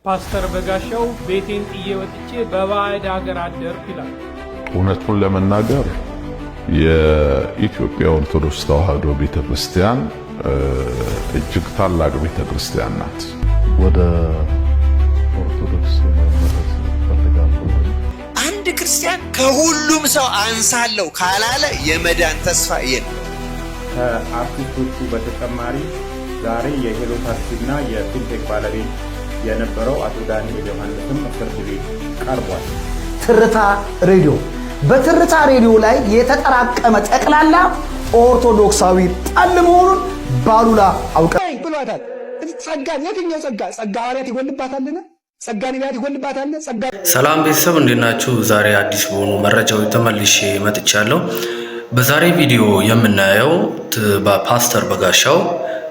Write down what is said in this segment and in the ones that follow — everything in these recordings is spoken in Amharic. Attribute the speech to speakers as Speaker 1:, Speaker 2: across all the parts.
Speaker 1: ፓስተር በጋሻው ቤቴን ጥዬ ወጥቼ በባዕድ ሀገር አደርኩ ይላል።
Speaker 2: እውነቱን ለመናገር የኢትዮጵያ ኦርቶዶክስ ተዋሕዶ ቤተክርስቲያን እጅግ ታላቅ ቤተክርስቲያን ናት።
Speaker 3: ወደ ኦርቶዶክስ መመለስ እፈልጋለሁ።
Speaker 4: አንድ ክርስቲያን ከሁሉም ሰው አንሳለሁ ካላለ የመዳን ተስፋ የለም።
Speaker 5: ከአርቲስቶቹ በተጨማሪ ዛሬ የሄሎ ታክሲና የፊንቴክ ባለቤት የነበረው አቶ ዳንኤል ዮሐንስም ፍርድ ቤት ቀርቧል።
Speaker 6: ትርታ ሬዲዮ፣ በትርታ ሬዲዮ ላይ የተጠራቀመ ጠቅላላ ኦርቶዶክሳዊ ጠል መሆኑን ባሉላ አውቀ
Speaker 7: ብሏታል። ጸጋ የትኛው ጸጋ? ጸጋ ሐዋርያት ይጎልባታልን? ጸጋ ነቢያት ይጎልባታልን? ጸጋ
Speaker 8: ሰላም ቤተሰብ፣ እንዴት ናችሁ? ዛሬ አዲስ በሆኑ መረጃዎች ተመልሼ መጥቻለሁ። በዛሬ ቪዲዮ የምናየው በፓስተር በጋሻው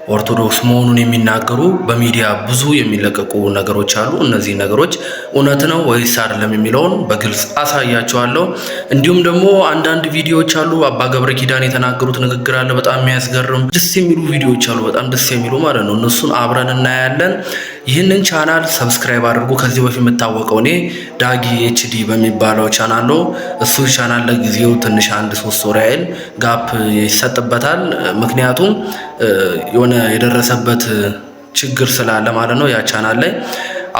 Speaker 8: ኦርቶዶክስ መሆኑን የሚናገሩ በሚዲያ ብዙ የሚለቀቁ ነገሮች አሉ። እነዚህ ነገሮች እውነት ነው ወይስ አይደለም የሚለውን በግልጽ አሳያችኋለሁ። እንዲሁም ደግሞ አንዳንድ ቪዲዮዎች አሉ። አባ ገብረ ኪዳን የተናገሩት ንግግር አለ። በጣም የሚያስገርም ደስ የሚሉ ቪዲዮዎች አሉ። በጣም ደስ የሚሉ ማለት ነው። እነሱን አብረን እናያለን። ይህንን ቻናል subscribe አድርጉ። ከዚህ በፊት የምታወቀው እኔ ዳጊ HD በሚባለው ቻናል ነው። እሱ ቻናል ለጊዜው ትንሽ 1-3 ወር ያህል gap ይሰጥበታል። ምክንያቱም የሆነ የደረሰበት ችግር ስላለ ማለት ነው። ያ ቻናል ላይ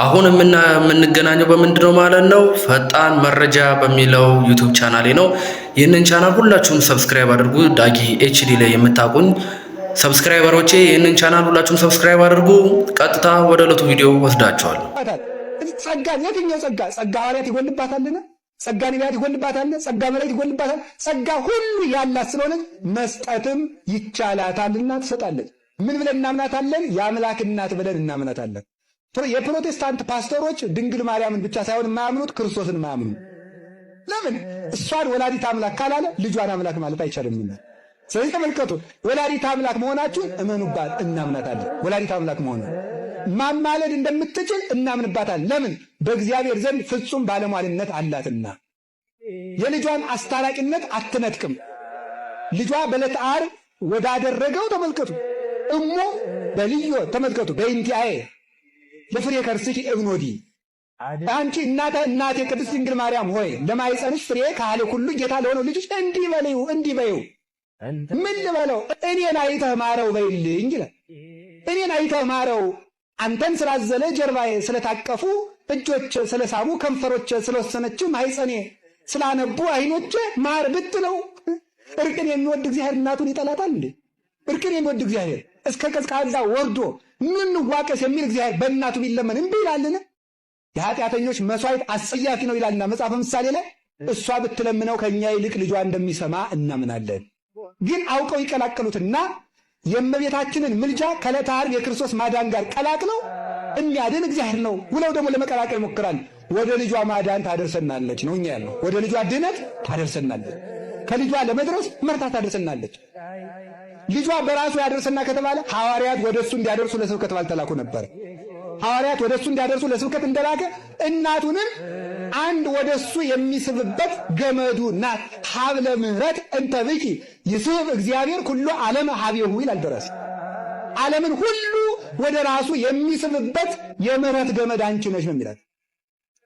Speaker 8: አሁን የምንገናኘው በምንድን ነው ማለት ነው? ፈጣን መረጃ በሚለው YouTube ቻናሌ ነው። ይህንን ቻናል ሁላችሁም subscribe አድርጉ። ዳጊ HD ላይ የምታውቁኝ subscriber ኦቼ ይህንን ቻናል ሁላችሁም subscribe አድርጉ። ቀጥታ ወደ ዕለቱ ቪዲዮ ወስዳችኋለሁ።
Speaker 7: ጸጋ የትኛው ጸጋ? ጸጋ ሐዋርያት ይጎልባታልን? ጸጋ ነቢያት ይጎልባታልን? ጸጋ መላእክት ይጎልባታል? ጸጋ ሁሉ ያላት ስለሆነ መስጠትም ይቻላታልና ትሰጣለች። ምን ብለን እናምናታለን? የአምላክ እናት ብለን እናምናታለን። የፕሮቴስታንት ፓስተሮች ድንግል ማርያምን ብቻ ሳይሆን የማያምኑት ክርስቶስን የማያምኑ ለምን? እሷን ወላዲት አምላክ ካላለ ልጇን አምላክ ማለት አይቻልም። ስለዚህ ተመልከቱ፣ ወላዲት አምላክ መሆናችሁን እመኑባት፣ እናምናታለን። ወላዲት አምላክ መሆኑን ማማለድ እንደምትችል እናምንባታለን። ለምን? በእግዚአብሔር ዘንድ ፍጹም ባለሟልነት አላትና። የልጇን አስታራቂነት አትነጥቅም። ልጇ በዕለተ ዓርብ ወዳደረገው ተመልከቱ። እሞ በልዮ ተመልከቱ፣ በእንቲአየ ለፍሬ ከርስኪ እብኖዲ፣ አንቺ እናተ እናቴ ቅድስት ድንግል ማርያም ሆይ ለማኅፀንሽ ፍሬ ካህል ሁሉ ጌታ ለሆነው ልጅሽ እንዲህ በይው፣ እንዲህ በይው። ምን ልበለው? እኔን አይተህ ማረው በይልኝ ይላል። እኔን አይተህ ማረው፣ አንተን ስላዘለ ጀርባዬ፣ ስለታቀፉ እጆች፣ ስለሳሙ ከንፈሮች፣ ስለወሰነችው ማኅፀኔ፣ ስላነቡ አይኖቼ ማር ብትለው፣ እርቅን የሚወድ እግዚአብሔር እናቱን ይጠላታል እንዴ? እርቅን የሚወድ እግዚአብሔር፣ እስከ ቀዝቃዛ ወርዶ ምን ዋቀስ የሚል እግዚአብሔር በእናቱ ቢለመን እምቢ ይላልን? የኃጢአተኞች መስዋዕት አስጸያፊ ነው ይላልና መጽሐፈ ምሳሌ ላይ፣ እሷ ብትለምነው ከእኛ ይልቅ ልጇ እንደሚሰማ እናምናለን። ግን አውቀው ይቀላቀሉትና የእመቤታችንን ምልጃ ከዕለተ ዓርብ የክርስቶስ ማዳን ጋር ቀላቅለው የሚያድን እግዚአብሔር ነው ብለው ደግሞ ለመቀላቀል ይሞክራል። ወደ ልጇ ማዳን ታደርሰናለች ነው እኛ ያልነው። ወደ ልጇ ድነት ታደርሰናለች። ከልጇ ለመድረስ መርታ ታደርሰናለች። ልጇ በራሱ ያደርሰና ከተባለ ሐዋርያት ወደ እሱ እንዲያደርሱ ለስብከት ባልተላኩ ነበር። ሐዋርያት ወደ እሱ እንዲያደርሱ ለስብከት እንደላከ እናቱንም አንድ ወደ እሱ የሚስብበት ገመዱ ናት። ሀብለ ምሕረት እንተ ብኪ ይስብ እግዚአብሔር ኩሎ ዓለመ ሀቤሁ ይላል ደራሲ። ዓለምን ሁሉ ወደ ራሱ የሚስብበት የምሕረት ገመድ አንቺ ነሽ ነው የሚላት።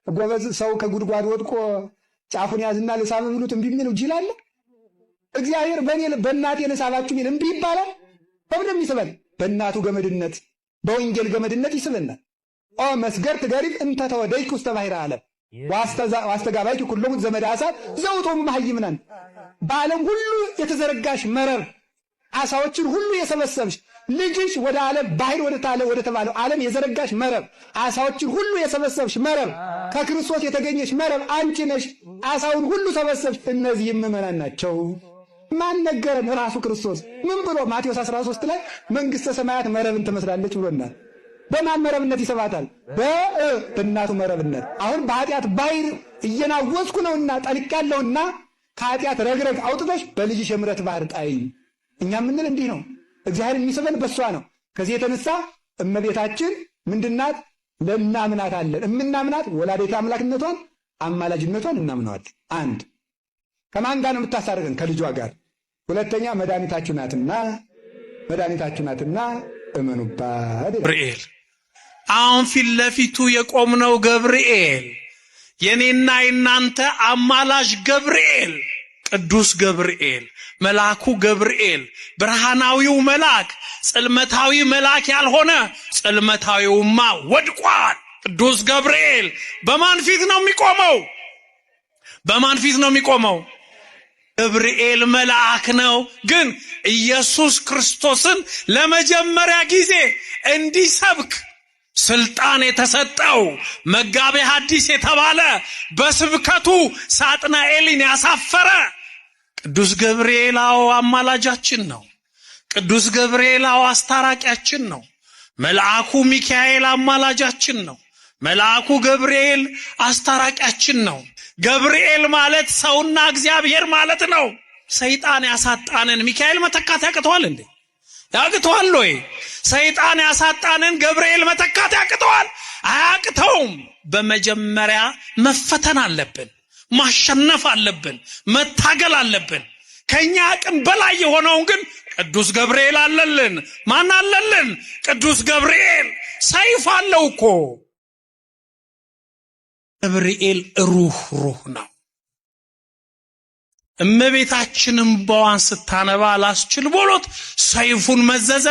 Speaker 7: ጎበዝ፣ ሰው ከጉድጓድ ወድቆ ጫፉን ያዝና ልሳብ ብሉት እምቢ የሚል ጅል አለ? እግዚአብሔር በእኔ በእናቴ ልሳባችሁ ቢል እምቢ ይባላል? በምንድን ይስበን? በእናቱ ገመድነት፣ በወንጌል ገመድነት ይስበናል። ኦ መስገርት ገሪብ እንተ ተወደይኩ ውስተ ባሕረ ዓለም ዋስተጋባይኪ ኩሎሙ ዘመደ ዓሣት ዘውእቶሙ መሃይምናን፣ በዓለም ሁሉ የተዘረጋሽ መረብ፣ ዓሣዎችን ሁሉ የሰበሰብሽ፣ ልጅሽ ወደ ዓለም ባህር ወደ ተባለው ዓለም የዘረጋሽ መረብ፣ ዓሣዎችን ሁሉ የሰበሰብሽ መረብ፣ ከክርስቶስ የተገኘሽ መረብ አንቺ ነሽ። ዓሣውን ሁሉ ሰበሰብሽ። እነዚህ ምዕመናን ናቸው። ማን ነገረን? ራሱ ክርስቶስ ምን ብሎ ማቴዎስ 13 ላይ መንግሥተ ሰማያት መረብን ትመስላለች ብሎናል። በማን መረብነት ይሰባታል? በእናቱ መረብነት። አሁን በኃጢአት ባሕር እየናወዝኩ ነውና ጠልቄያለሁና ከኃጢአት ረግረግ አውጥተሽ በልጅሽ የምሕረት ባህር ጣይኝ። እኛ የምንል እንዲህ ነው። እግዚአብሔር የሚስበን በእሷ ነው። ከዚህ የተነሳ እመቤታችን ምንድናት? ለእናምናታለን። እምናምናት ወላዲተ አምላክነቷን፣ አማላጅነቷን እናምነዋለን። አንድ፣ ከማን ጋር ነው የምታሳርገን? ከልጇ ጋር። ሁለተኛ መድኃኒታችሁ ናትና፣ መድኃኒታችሁ ናትና እመኑባት።
Speaker 9: ገብርኤል አሁን ፊት ለፊቱ የቆምነው ገብርኤል የኔና የናንተ አማላጅ ገብርኤል፣ ቅዱስ ገብርኤል፣ መልአኩ ገብርኤል፣ ብርሃናዊው መልአክ፣ ጽልመታዊ መልአክ ያልሆነ፣ ጽልመታዊውማ ወድቋል። ቅዱስ ገብርኤል በማን ፊት ነው የሚቆመው? በማን ፊት ነው የሚቆመው? ገብርኤል መልአክ ነው። ግን ኢየሱስ ክርስቶስን ለመጀመሪያ ጊዜ እንዲሰብክ ስልጣን የተሰጠው፣ መጋቤ ሐዲስ የተባለ፣ በስብከቱ ሳጥናኤልን ያሳፈረ ቅዱስ ገብርኤል፣ አዎ አማላጃችን ነው። ቅዱስ ገብርኤል፣ አዎ አስታራቂያችን ነው። መልአኩ ሚካኤል አማላጃችን ነው። መልአኩ ገብርኤል አስታራቂያችን ነው። ገብርኤል ማለት ሰውና እግዚአብሔር ማለት ነው። ሰይጣን ያሳጣንን ሚካኤል መተካት ያቅተዋል እንዴ? ያቅተዋል ወይ? ሰይጣን ያሳጣንን ገብርኤል መተካት ያቅተዋል? አያቅተውም። በመጀመሪያ መፈተን አለብን፣ ማሸነፍ አለብን፣ መታገል አለብን። ከኛ አቅም በላይ የሆነውን ግን ቅዱስ ገብርኤል አለልን። ማን አለልን? ቅዱስ ገብርኤል ሰይፍ አለው እኮ። ገብርኤል ሩህ ሩህ ነው። እመቤታችን እምባዋን ስታነባ አላስችል ብሎት ሰይፉን መዘዘ።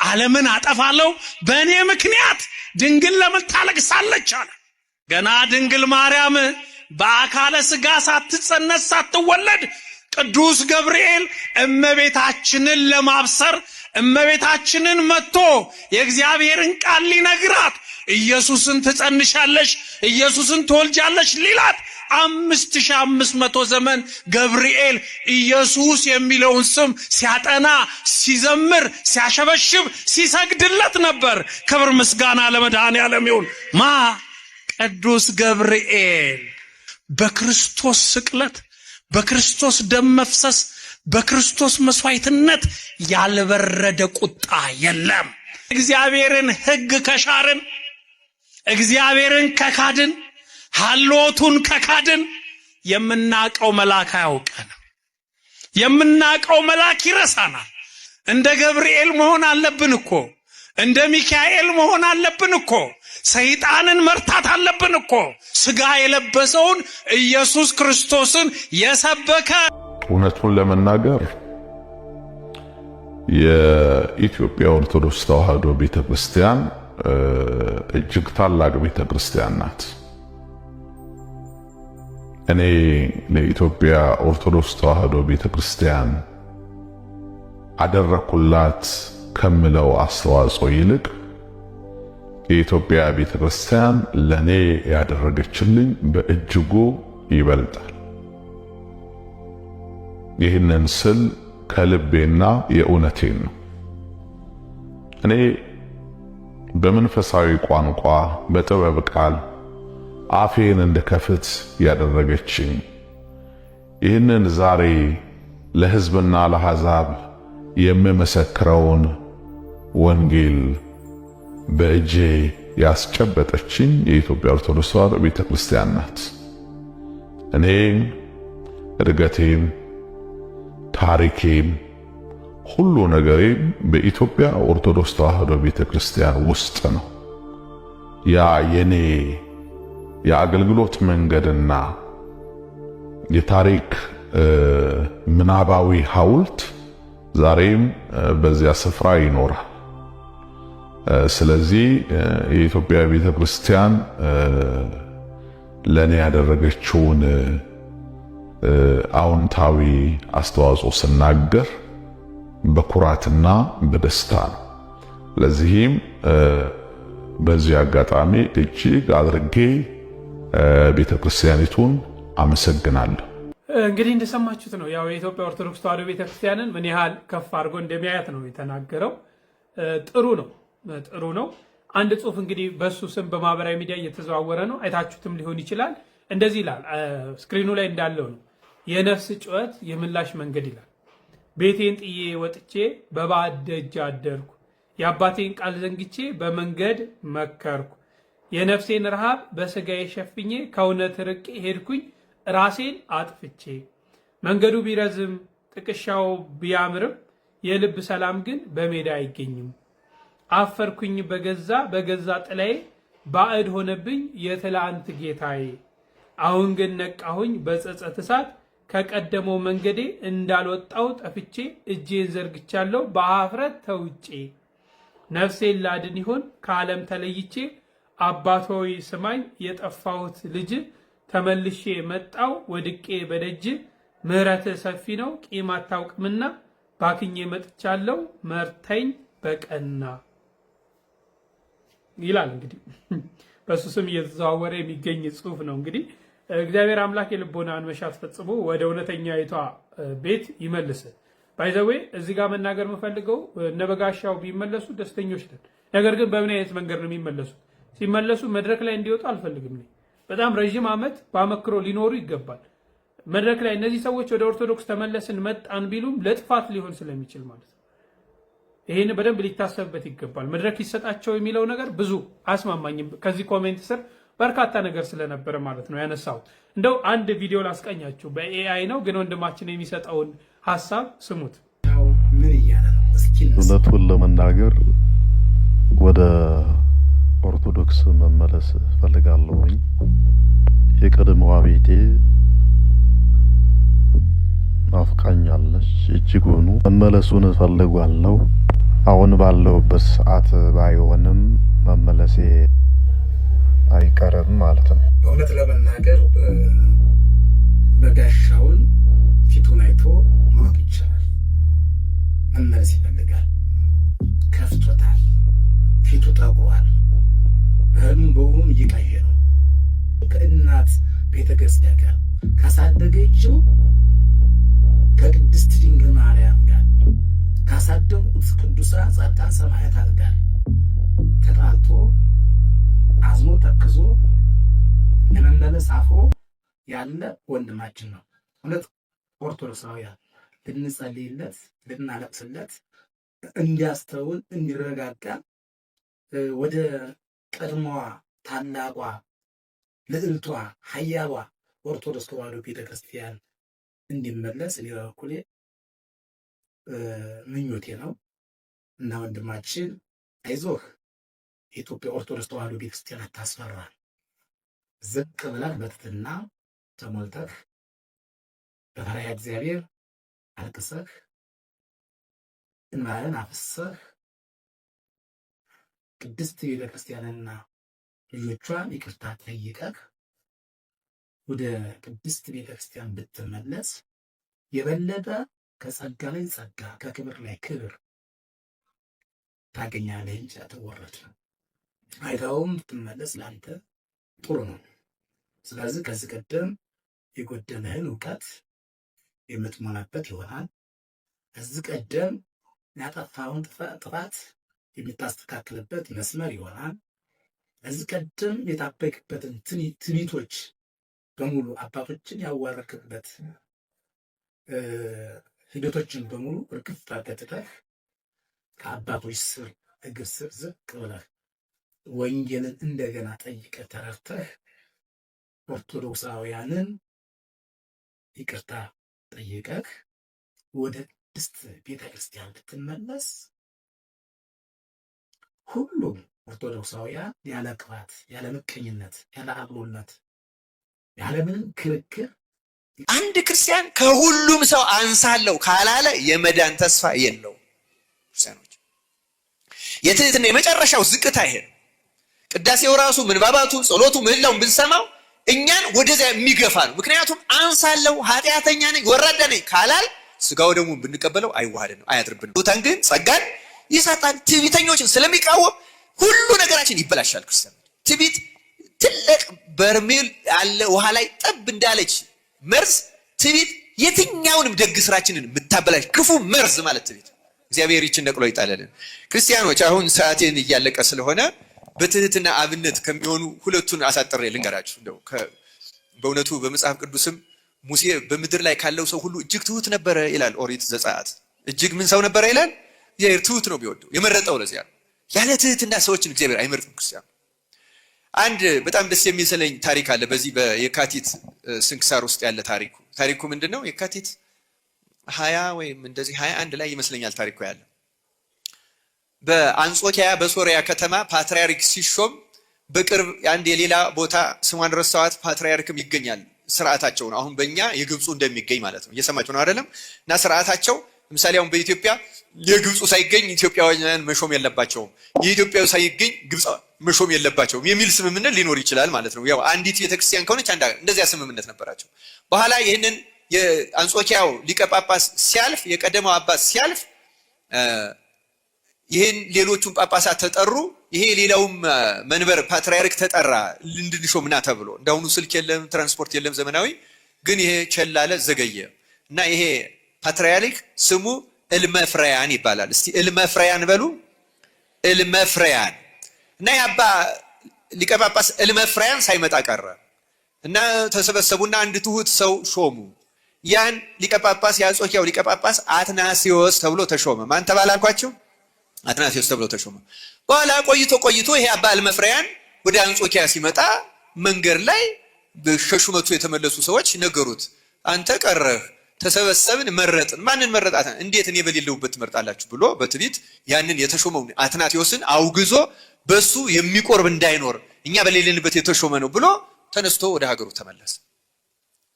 Speaker 9: ዓለምን አጠፋለሁ፣ በእኔ ምክንያት ድንግል ለምን ታለቅሳለች አለ። ገና ድንግል ማርያም በአካለ ሥጋ ሳትጸነስ ሳትወለድ ቅዱስ ገብርኤል እመቤታችንን ለማብሰር፣ እመቤታችንን መጥቶ የእግዚአብሔርን ቃል ሊነግራት፣ ኢየሱስን ትጸንሻለሽ፣ ኢየሱስን ትወልጃለሽ ሊላት 5500 ዘመን ገብርኤል ኢየሱስ የሚለውን ስም ሲያጠና፣ ሲዘምር፣ ሲያሸበሽብ፣ ሲሰግድለት ነበር። ክብር ምስጋና ለመድኃኔዓለም ይሁን። ማ ቅዱስ ገብርኤል በክርስቶስ ስቅለት፣ በክርስቶስ ደም መፍሰስ፣ በክርስቶስ መስዋዕትነት ያልበረደ ቁጣ የለም። እግዚአብሔርን ሕግ ከሻርን፣ እግዚአብሔርን ከካድን፣ ሀልዎቱን ከካድን የምናቀው መልአክ አያውቀንም። የምናቀው መልአክ ይረሳናል። እንደ ገብርኤል መሆን አለብን እኮ። እንደ ሚካኤል መሆን አለብን እኮ። ሰይጣንን መርታት አለብን እኮ። ስጋ የለበሰውን ኢየሱስ ክርስቶስን የሰበከ
Speaker 2: እውነቱን ለመናገር የኢትዮጵያ ኦርቶዶክስ ተዋሕዶ ቤተክርስቲያን እጅግ ታላቅ ቤተክርስቲያን ናት። እኔ ለኢትዮጵያ ኦርቶዶክስ ተዋሕዶ ቤተክርስቲያን አደረኩላት ከምለው አስተዋጽኦ ይልቅ የኢትዮጵያ ቤተክርስቲያን ለኔ ያደረገችልኝ በእጅጉ ይበልጣል። ይህንን ስል ከልቤና የእውነቴን ነው። እኔ በመንፈሳዊ ቋንቋ በጥበብ ቃል አፌን እንድከፍት ያደረገችኝ፣ ይህንን ዛሬ ለሕዝብና ለአሕዛብ የምመሰክረውን ወንጌል በእጄ ያስጨበጠችኝ የኢትዮጵያ ኦርቶዶክስ ተዋሕዶ ቤተክርስቲያን ናት። እኔ እድገቴም ታሪኬም ሁሉ ነገሬም በኢትዮጵያ ኦርቶዶክስ ተዋሕዶ ቤተክርስቲያን ውስጥ ነው። ያ የኔ የአገልግሎት መንገድና የታሪክ ምናባዊ ሐውልት ዛሬም በዚያ ስፍራ ይኖራል። ስለዚህ የኢትዮጵያ ቤተክርስቲያን ለኔ ያደረገችውን አዎንታዊ አስተዋጽኦ ስናገር በኩራትና በደስታ ነው። ለዚህም በዚህ አጋጣሚ እጅግ አድርጌ ቤተክርስቲያኒቱን አመሰግናለሁ።
Speaker 1: እንግዲህ እንደሰማችሁት ነው። ያው የኢትዮጵያ ኦርቶዶክስ ተዋሕዶ ቤተክርስቲያንን ምን ያህል ከፍ አድርጎ እንደሚያያት ነው የተናገረው። ጥሩ ነው፣ ጥሩ ነው። አንድ ጽሁፍ እንግዲህ በእሱ ስም በማህበራዊ ሚዲያ እየተዘዋወረ ነው። አይታችሁትም ሊሆን ይችላል። እንደዚህ ይላል፣ screen ኑ ላይ እንዳለው ነው። የነፍስ ጩኸት የምላሽ መንገድ ይላል። ቤቴን ጥዬ ወጥቼ በባዕድ ደጅ አደርኩ፣ የአባቴን ቃል ዘንግቼ በመንገድ መከርኩ። የነፍሴን ረሃብ በስጋዬ ሸፍኜ ከእውነት ርቄ ሄድኩኝ ራሴን አጥፍቼ። መንገዱ ቢረዝም ጥቅሻው ቢያምርም የልብ ሰላም ግን በሜዳ አይገኝም። አፈርኩኝ በገዛ በገዛ ጥላዬ፣ ባዕድ ሆነብኝ የትላንት ጌታዬ። አሁን ግን ነቃሁኝ በጸጸት እሳት፣ ከቀደመው መንገዴ እንዳልወጣው ጠፍቼ፣ እጄን ዘርግቻለሁ በአፍረት ተውጬ። ነፍሴን ላድን ይሆን ከዓለም ተለይቼ፣ አባት ሆይ ስማኝ የጠፋሁት ልጅ፣ ተመልሼ መጣው ወድቄ በደጅ፣ ምሕረትህ ሰፊ ነው ቂም አታውቅምና፣ ባክኜ መጥቻለሁ መርተኝ በቀና ይላል። እንግዲህ በእሱ ስም እየተዘዋወረ የሚገኝ ጽሁፍ ነው። እንግዲህ እግዚአብሔር አምላክ የልቦናን መሻት ፈጽሞ ወደ እውነተኛይቷ ቤት ይመልስ። By the way፣ እዚህ ጋር መናገር የምፈልገው እነ በጋሻው ቢመለሱ ደስተኞች ነን። ነገር ግን በምን አይነት መንገድ ነው የሚመለሱት? ሲመለሱ መድረክ ላይ እንዲወጡ አልፈልግም። በጣም ረዥም ዓመት በአመክሮ ሊኖሩ ይገባል። መድረክ ላይ እነዚህ ሰዎች ወደ ኦርቶዶክስ ተመለስን መጣን ቢሉም ለጥፋት ሊሆን ስለሚችል ማለት ነው። ይህን በደንብ ሊታሰብበት ይገባል። መድረክ ይሰጣቸው የሚለው ነገር ብዙ አስማማኝም። ከዚህ comment ስር በርካታ ነገር ስለነበረ ማለት ነው ያነሳሁት። እንደው አንድ ቪዲዮ ላስቃኛችሁ፣ በ AI ነው ግን ወንድማችን የሚሰጠውን ሀሳብ ስሙት።
Speaker 10: ምን እያለ ነው? እስኪ
Speaker 3: እውነቱን ለመናገር ወደ ኦርቶዶክስ መመለስ እፈልጋለሁኝ። የቀድሞዋ ቤቴ ናፍቃኛለች እጅጉኑ። መመለሱን እፈልጋለሁ። አሁን ባለሁበት ሰዓት ባይሆንም መመለሴ አይቀርም ማለት ነው።
Speaker 10: እውነት ለመናገር በጋሻውን ፊቱን አይቶ ማወቅ ይቻላል። መመለስ ይፈልጋል። ከፍቶታል። ፊቱ ጠቁሯል። በህልሙ በውኑም እየቃዠ ነው። ከእናት ቤተ ክርስቲያን ጋር፣ ካሳደገችው ከቅድስት ድንግል ማርያም ጋር፣ ካሳደጉት ቅዱሳን ጻድቃን ሰማዕታት ጋር ተጣልቶ፣ አዝኖ፣ ተክዞ፣ ለመመለስ አፍሮ ያለ ወንድማችን ነው። እውነት ኦርቶዶክሳውያን ልንጸልይለት፣ ልናለቅስለት፣ እንዲያስተውል፣ እንዲረጋጋ፣ ወደ ቀድሞዋ ታላቋ ልዕልቷ ኃያሏ ኦርቶዶክስ ተዋሕዶ ቤተክርስቲያን እንዲመለስ እኔ በበኩሌ ምኞቴ ነው እና ወንድማችን አይዞህ፣ የኢትዮጵያ ኦርቶዶክስ ተዋሕዶ ቤተክርስቲያን አታስፈራም። ዝቅ ብለህ በትህትና ተሞልተህ፣ በፈሪሃ እግዚአብሔር አልቅሰህ፣ እንባህን አፍሰህ፣ ቅድስት ቤተክርስቲያንና ልጆቿን ይቅርታ ጠይቀህ ወደ ቅድስት ቤተክርስቲያን ብትመለስ የበለጠ ከጸጋ ላይ ጸጋ፣ ከክብር ላይ ክብር ታገኛለህ እንጂ አትወረድም። አይተውም ብትመለስ ለአንተ ጥሩ ነው። ስለዚህ ከዚህ ቀደም የጎደለህን እውቀት የምትሞላበት ይሆናል። ከዚህ ቀደም ያጠፋውን ጥፋት የምታስተካክልበት መስመር ይሆናል። ከዚህ ቀደም የታበይክበትን ትዕቢቶች በሙሉ፣ አባቶችን ያዋረክበት ሂደቶችን በሙሉ እርግፍ አድርገህ፣ ከአባቶች ስር እግር ስር ዝቅ ብለህ፣ ወንጌልን እንደገና ጠይቀህ ተረድተህ፣ ኦርቶዶክሳውያንን ይቅርታ ጠይቀህ ወደ ቅድስት ቤተ ክርስቲያን ብትመለስ ሁሉም ኦርቶዶክሳውያን ያለ ክፋት፣ ያለ ምቀኝነት፣ ያለ አብሮነት፣ ያለ ምንም ክርክር
Speaker 4: አንድ ክርስቲያን ከሁሉም ሰው አንሳለሁ ካላለ የመዳን ተስፋ የለውም። ክርስቲያኖች፣ የትህትና የመጨረሻው ዝቅታ ይሄ ነው። ቅዳሴው ራሱ ምንባባቱ፣ ጸሎቱ፣ ምህላውን ብንሰማው እኛን ወደዚያ የሚገፋ ነው። ምክንያቱም አንሳለሁ፣ ኃጢአተኛ ነኝ፣ ወራዳ ነኝ ካላል ስጋው ደግሞ ብንቀበለው አይዋሃድንም፣ አያድርብንም። ቦታን ግን ጸጋን ይሰጣል። ትዕቢተኞችን ስለሚቃወም ሁሉ ነገራችን ይበላሻል። ክርስቲያኖች፣ ትዕቢት ትልቅ በርሜል ያለ ውሃ ላይ ጠብ እንዳለች መርዝ፣ ትዕቢት የትኛውንም ደግ ስራችንን የምታበላሽ ክፉ መርዝ ማለት ትዕቢት። እግዚአብሔር ይችን ነቅሎ ይጣለልን። ክርስቲያኖች፣ አሁን ሰዓቴን እያለቀ ስለሆነ በትህትና አብነት ከሚሆኑ ሁለቱን አሳጥሬ ልንገራችሁ። እንደው በእውነቱ በመጽሐፍ ቅዱስም ሙሴ በምድር ላይ ካለው ሰው ሁሉ እጅግ ትሁት ነበረ ይላል ኦሪት ዘጸአት። እጅግ ምን ሰው ነበረ ይላል። እግዚአብሔር ትሁት ነው ቢወደው የመረጠው ለዚያ ነው። ያለ ትህትና ሰዎችን እግዚአብሔር አይመርጥም። ክርስቲያን፣ አንድ በጣም ደስ የሚሰለኝ ታሪክ አለ። በዚህ በየካቲት ስንክሳር ውስጥ ያለ ታሪኩ። ታሪኩ ምንድን ነው? የካቲት 20 ወይም እንደዚህ 21 ላይ ይመስለኛል ታሪኩ ያለ። በአንጾኪያ በሶሪያ ከተማ ፓትርያርክ ሲሾም በቅርብ አንድ የሌላ ቦታ ስሟን ረሳኋት ፓትርያርክም ይገኛል። ስርዓታቸው ነው። አሁን በእኛ የግብፁ እንደሚገኝ ማለት ነው። እየሰማችሁ ነው አይደለም? እና ስርዓታቸው ለምሳሌ አሁን በኢትዮጵያ የግብፁ ሳይገኝ ኢትዮጵያውያን መሾም የለባቸውም፣ የኢትዮጵያው ሳይገኝ ግብፅ መሾም የለባቸውም የሚል ስምምነት ሊኖር ይችላል ማለት ነው። ያው አንዲት ቤተክርስቲያን ከሆነች አንድ እንደዚያ ስምምነት ነበራቸው። በኋላ ይህንን የአንጾኪያው ሊቀ ጳጳስ ሲያልፍ፣ የቀደመው አባት ሲያልፍ ይህን ሌሎቹን ጳጳሳት ተጠሩ። ይሄ ሌላውም መንበር ፓትርያርክ ተጠራ እንድንሾምና ተብሎ። እንዳሁኑ ስልክ የለም፣ ትራንስፖርት የለም ዘመናዊ። ግን ይሄ ቸላለ ዘገየ እና ይሄ ፓትርያርክ ስሙ እልመፍራያን ይባላል። እስቲ እልመፍራያን በሉ። እልመፍራያን። እና የአባ ሊቀ ጳጳስ እልመፍራያን ሳይመጣ ቀረ እና ተሰበሰቡና አንድ ትሁት ሰው ሾሙ። ያን ሊቀ ጳጳስ የአንጾኪያው ሊቀ ጳጳስ አትናሲዮስ ተብሎ ተሾመ። ማን ተባለ አልኳቸው? አትናቴዎስ ተብሎ ተሾመ። በኋላ ቆይቶ ቆይቶ ይሄ አባ እልመፍራያን ወደ አንጾኪያ ሲመጣ መንገድ ላይ ከሹመቱ የተመለሱ ሰዎች ነገሩት። አንተ ቀረህ፣ ተሰበሰብን፣ መረጥን። ማንን መረጣት? እንዴት እኔ በሌለሁበት ትመርጣላችሁ ብሎ በትዕቢት ያንን የተሾመውን አትናቴዎስን አውግዞ በሱ የሚቆርብ እንዳይኖር እኛ በሌለንበት የተሾመ ነው ብሎ ተነስቶ ወደ ሀገሩ ተመለሰ።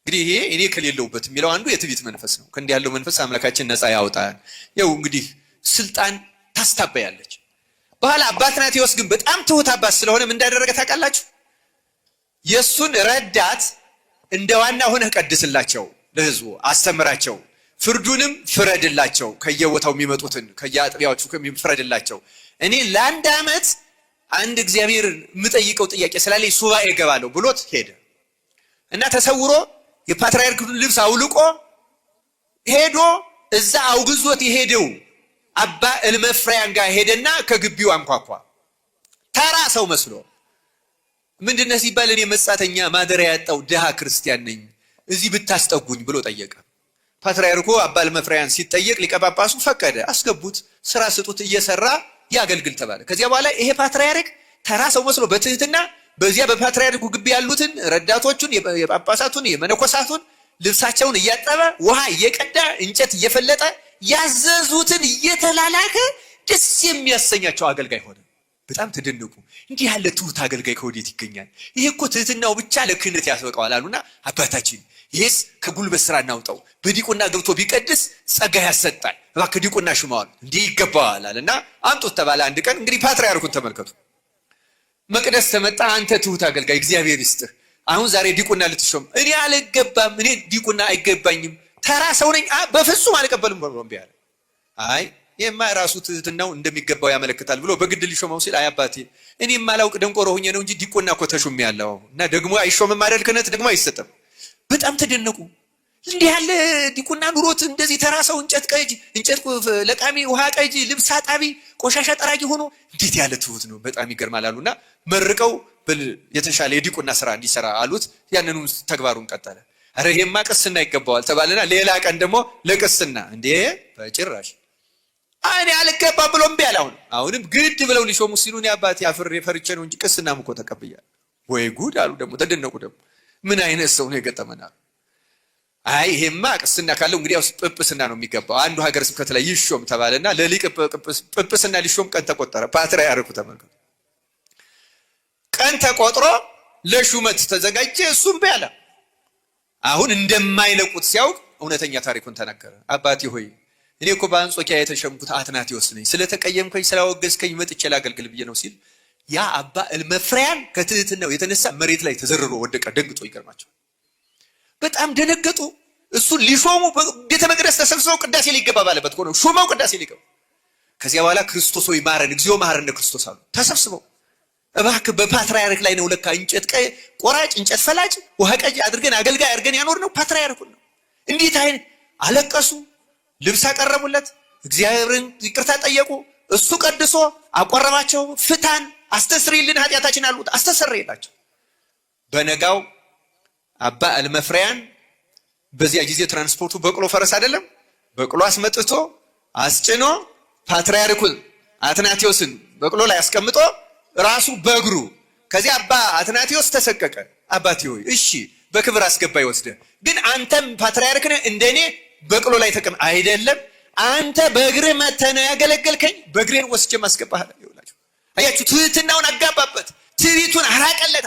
Speaker 4: እንግዲህ ይሄ እኔ ከሌለሁበት የሚለው አንዱ የትዕቢት መንፈስ ነው። ከእንዲህ ያለው መንፈስ አምላካችን ነፃ ያውጣን። ያው እንግዲህ ስልጣን ታስታበያለች። በኋላ አባ አትናቴዎስ ግን በጣም ትሁት አባት ስለሆነ ምን እንዳደረገ ታውቃላችሁ? የእሱን ረዳት እንደ ዋና ሆነህ ቀድስላቸው፣ ለህዝቡ አስተምራቸው፣ ፍርዱንም ፍረድላቸው፣ ከየቦታው የሚመጡትን ከየአጥቢያዎቹ ፍረድላቸው። እኔ ለአንድ ዓመት አንድ እግዚአብሔር የምጠይቀው ጥያቄ ስላለኝ ሱባኤ እገባለሁ ብሎት ሄደ እና ተሰውሮ የፓትርያርኩን ልብስ አውልቆ ሄዶ እዛ አውግዞት የሄደው አባ እልመፍራያን ጋር ሄደና ከግቢው አንኳኳ። ተራ ሰው መስሎ ምንድነው ሲባል እኔ መጻተኛ ማደሪያ ያጣው ድሃ ክርስቲያን ነኝ፣ እዚህ ብታስጠጉኝ ብሎ ጠየቀ። ፓትርያርኩ አባ እልመፍራያን ሲጠየቅ ሊቀ ጳጳሱ ፈቀደ። አስገቡት፣ ስራ ስጡት፣ እየሰራ ያገልግል ተባለ። ከዚያ በኋላ ይሄ ፓትርያርክ ተራ ሰው መስሎ በትህትና በዚያ በፓትርያርኩ ግቢ ያሉትን ረዳቶቹን፣ የጳጳሳቱን፣ የመነኮሳቱን ልብሳቸውን እያጠበ፣ ውሃ እየቀዳ፣ እንጨት እየፈለጠ፣ ያዘዙትን እየተላላከ ደስ የሚያሰኛቸው አገልጋይ ሆነ። በጣም ተደነቁ። እንዲህ ያለ ትሁት አገልጋይ ከወዴት ይገኛል? ይሄ እኮ ትህትናው ብቻ ለክህነት ያስበቃዋል አሉና አባታችን ይሄስ ከጉልበት ስራ እናውጣው፣ በዲቁና ገብቶ ቢቀድስ ጸጋ ያሰጣል፣ እባክህ ዲቁና ሹመዋል፣ እንዲህ ይገባዋል አለና አምጡት ተባለ። አንድ ቀን እንግዲህ ፓትርያርኩን ተመልከቱ። መቅደስ ተመጣ። አንተ ትሁት አገልጋይ እግዚአብሔር ይስጥህ፣ አሁን ዛሬ ዲቁና ልትሾም። እኔ አልገባም፣ እኔ ዲቁና አይገባኝም፣ ተራ ሰው ነኝ፣ በፍጹም አልቀበልም ብሎ እምቢ አለ። አይ ይሄማ ራሱ ትህትናው እንደሚገባው ያመለክታል ብሎ በግድ ሊሾመው ሲል አይ አባቴ እኔ የማላውቅ ደንቆሮ ሆኜ ነው እንጂ ዲቁና እኮ ተሹሜያለሁ እና ደግሞ አይሾምም አይደል ክህነት ደግሞ አይሰጥም። በጣም ተደነቁ። እንዲህ ያለ ዲቁና ኑሮት እንደዚህ ተራ ሰው እንጨት ቀጅ፣ እንጨት ለቃሚ፣ ውሃ ቀጅ፣ ልብስ አጣቢ፣ ቆሻሻ ጠራጊ ሆኖ እንዴት ያለ ትሁት ነው፣ በጣም ይገርማል አሉና መርቀው የተሻለ የዲቁና ስራ እንዲሰራ አሉት። ያንኑ ተግባሩን ቀጠለ። ኧረ ይሄማ ቅስና ይገባዋል ተባለና ሌላ ቀን ደግሞ ለቅስና እንዴ በጭራሽ እኔ አልገባም ብሎ እምቢ አለ። አሁንም ግድ ብለው ሊሾሙ ሲሉ እኔ አባቴ አፍሬ ፈርቼ ነው እንጂ ቅስናም እኮ ተቀብያለሁ። ወይ ጉድ አሉ። ደግሞ ተደነቁ። ደግሞ ምን አይነት ሰው ነው የገጠመን አሉ። አይ ይሄማ ቅስና ካለው እንግዲህ ያው ጵጵስና ነው የሚገባው፣ አንዱ ሀገረ ስብከት ላይ ይሾም ተባለና ለሊቀ ጵጵስና ሊሾም ቀን ተቆጠረ። ፓትርያርኩ ተመልከቱ፣ ቀን ተቆጥሮ ለሹመት ተዘጋጀ። እሱም እምቢ አለ። አሁን እንደማይለቁት ሲያውቅ እውነተኛ ታሪኩን ተናገረ። አባቴ ሆይ እኔ እኮ በአንጾኪያ የተሸምኩት አትናቴዎስ ነኝ፣ ስለተቀየምከኝ ስላወገዝከኝ መጥቼ ላገልግል ብዬ ነው ሲል ያ አባ እልመፍራያን ከትህትናው የተነሳ መሬት ላይ ተዘርሮ ወደቀ። ደንግጦ ይገርማቸው፣ በጣም ደነገጡ። እሱን ሊሾሙ ቤተ መቅደስ ተሰብስበው ቅዳሴ ሊገባ ባለበት ሆነው ሾመው ቅዳሴ ሊገባ። ከዚያ በኋላ ክርስቶስ ሆይ ማረን፣ እግዚኦ መሐረነ ክርስቶስ አሉ ተሰብስበው። እባክህ በፓትርያርክ ላይ ነው ለካ እንጨት ቆራጭ፣ እንጨት ፈላጭ፣ ውሃ ቀጅ አድርገን አገልጋይ አድርገን ያኖርነው ፓትርያርኩን ነው። እንዴት አይነት አለቀሱ። ልብስ አቀረቡለት፣ እግዚአብሔርን ይቅርታ ጠየቁ። እሱ ቀድሶ አቆረባቸው። ፍታን፣ አስተስሪልን ኃጢአታችን አሉት። አስተሰረየላቸው። በነጋው አባ እልመፍራያን በዚያ ጊዜ ትራንስፖርቱ በቅሎ ፈረስ አይደለም፣ በቅሎ አስመጥቶ አስጭኖ ፓትርያርኩን አትናቴዎስን በቅሎ ላይ አስቀምጦ ራሱ በእግሩ ከዚያ አባ አትናቴዎስ ተሰቀቀ። አባቴ ሆይ እሺ በክብር አስገባ ይወስደ፣ ግን አንተም ፓትርያርክ ነህ እንደኔ በቅሎ ላይ ተቀም አይደለም፣ አንተ በእግርህ መተህ ነው ያገለገልከኝ፣ በእግሬን ወስጄ ማስገባህ። ይኸውላችሁ አያችሁ፣ ትህትናውን አጋባበት፣ ትዕቢቱን አራቀለት።